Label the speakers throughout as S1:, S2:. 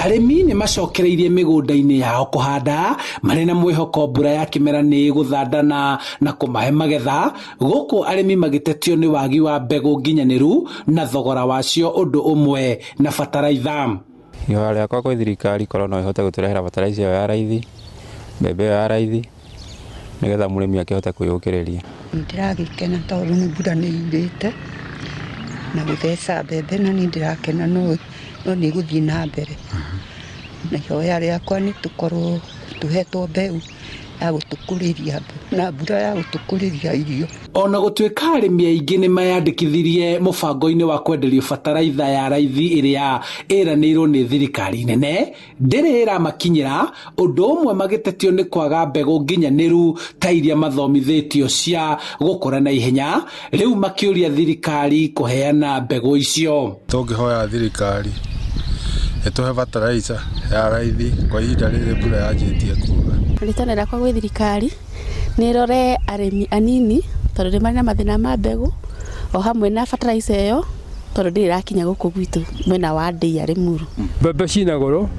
S1: Arĩmi nĩ macokereirie mĩgũnda-inĩ yao kũhanda marĩ na mwĩhoko mbura ya kĩmera nĩ ĩgũthandana na kũmahe magetha, gũkũ arĩmi magĩtetio nĩ wagi wa mbegũ nginyanĩru na thogora wacio ũndũ ũmwe na bataraitha.
S2: Ihoya rĩakwa kwĩ thirikari korwo no ĩhote gũtũrehera bataraitha ĩyo ya raithi, mbembe ĩyo ya raithi, nĩgetha mũrĩmi akĩhote kwĩyũkĩrĩria.
S3: Nĩndĩragĩkena tondũ nĩ mbura nĩ yurĩte na gũtheca mbembe na nĩ ndĩrakena no nĩ ĩgũthiĩ na mbere. Na ihoya rĩakwa nĩ tũkorwo tũhetwo mbeũ ya gũtũkũrĩria na mbura ya gũtũkũrĩria irio.
S1: Ona gũtuĩka arĩmi aingĩ nĩ meyandĩkithirie mũbango-inĩ wa kwenderio bataraitha ya raithi ĩrĩa ĩranĩirwo nĩ thirikari nene, ndĩrĩ ĩramakinyĩra, ũndũ ũmwe magĩtetio nĩ kwaga mbegũ nginyanĩru ta iria mathomithĩtio cia gũkũra na ihenya, rĩu makĩũria thirikari kũheana mbegũ icio.
S4: Tũngĩhoya thirikari ĩtũhe bataraitha ya raithi kwa ihinda rĩrĩ mbura yanjĩtie kuura.
S5: Rĩtana rĩakwa gwĩ thirikari nĩ ĩrore arĩmi anini tondũ nĩ marĩ na mathĩna ma mbegũ o hamwe na bataraitha ĩyo tondũ ndĩrĩ ĩrakinya gũkũ gwitũ mwena wa Ndĩa Rĩmuru.
S6: Mbembe ciĩna goro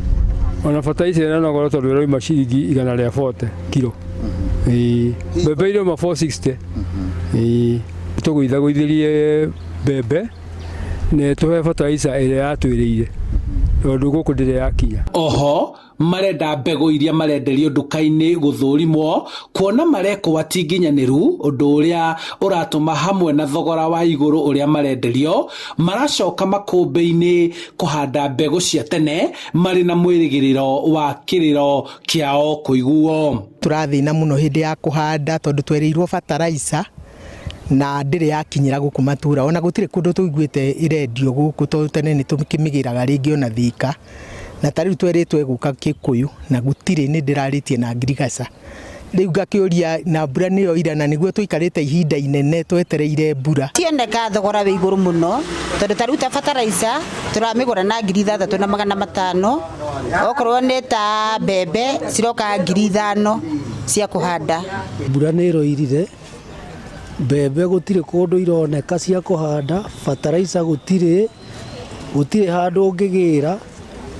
S6: ona bataraitha ĩna na goro tondũ ĩrauma ciringi 140 kiro. Ĩĩ, mbembe irauma 460. Ĩĩ, tũgũithagũithĩrie mbembe na ĩtũhe bataraitha ĩrĩa yatwĩrĩire tondũ gũkũ ndĩrĩ yakinya.
S1: Oho marenda mbegũ iria marenderio nduka-inĩ gũthũrimwo kuona marekwo ti nginyanĩru, ũndũ ũrĩa ũratũma hamwe na thogora wa igũrũ ũrĩa marenderio maracoka makũmbĩ-inĩ kũhanda mbegũ cia tene marĩ na mwĩrĩgĩrĩro wa kĩrĩro kĩao kũiguo.
S7: Tũrathĩna mũno hĩndĩ ya kũhanda tondũ twereirwo bataraitha na ndĩrĩ yakinyĩra gũkũ matũra, ona gũtirĩ kũndũ tũiguĩte ĩrendio gũkũ tondũ tene nĩ tũkĩmĩgĩraga rĩngĩ ona Thika, na ta rĩu twerĩtwo ĩgũka Kĩkũyũ na gũtirĩ, nĩ ndĩrarĩtie na ngirigaca, rĩu ngakĩũria na mbura nĩyo ira na nĩguo tũikarĩte ihinda inene twetereire mbura.
S8: Cioneka thogora wĩ igũrũ mũno tondũ ta rĩu ta bataraitha tũramĩgũra na 6500, okorwo nĩ ta mbembe ciroka 5000 cia kũhanda.
S9: Mbura nĩ ĩroirire, mbembe gũtirĩ kũndũ ironeka cia kũhanda, bataraitha gũtirĩ, gũtirĩ handũ ũngĩgĩra,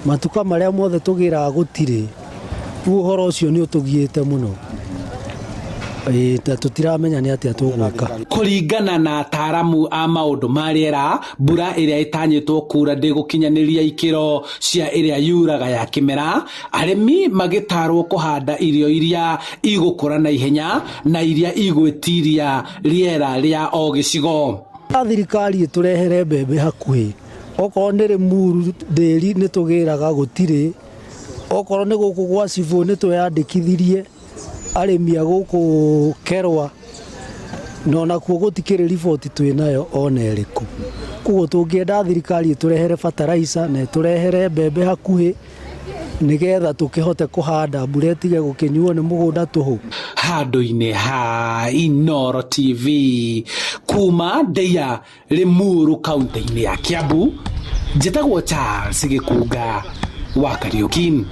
S9: matuka marĩa mothe tũgĩraga gũtirĩ, rĩu ũhoro ũcio nĩ ũtũgiĩte mũno, ĩĩ na tũtiramenya nĩ atĩa tũgwĩka.
S1: Kũringana na ataaramu a maũndũ ma rĩera, mbura ĩrĩa ĩtanyĩtwo kuura ndĩgũkinyanĩria ikĩro cia ĩrĩa yuraga ya kĩmera, arĩmi magĩtarwo kũhanda irio iria igũkũra na ihenya na iria igwĩtiria rĩera rĩa o gĩcigo.
S9: Thirikari ĩtũrehere mbembe hakuhĩ, okorwo nĩ Rĩmuru ndĩri nĩ tũgĩraga gũtirĩ, okorwo nĩ gũkũ gwa cibũ nĩ tweyandĩkithirie arĩmi a gũkũ Kerwa na onakuo gũtikĩrĩ riboti twĩnayo ona ĩrĩkũ. Koguo tũngĩenda thirikari ĩtũrehere bataraitha na ĩtũrehere mbembe hakuhĩ nĩgetha tũkĩhote kũhanda mbura ĩtige gũkĩnyuo nĩ mũgũnda tũhũ.
S1: Handũ-inĩ ha Inooro TV kuma Ndeia Limuru kaunti-inĩ ya Kiambu, njĩtagwo Charles Gĩkunga wa Kariũki.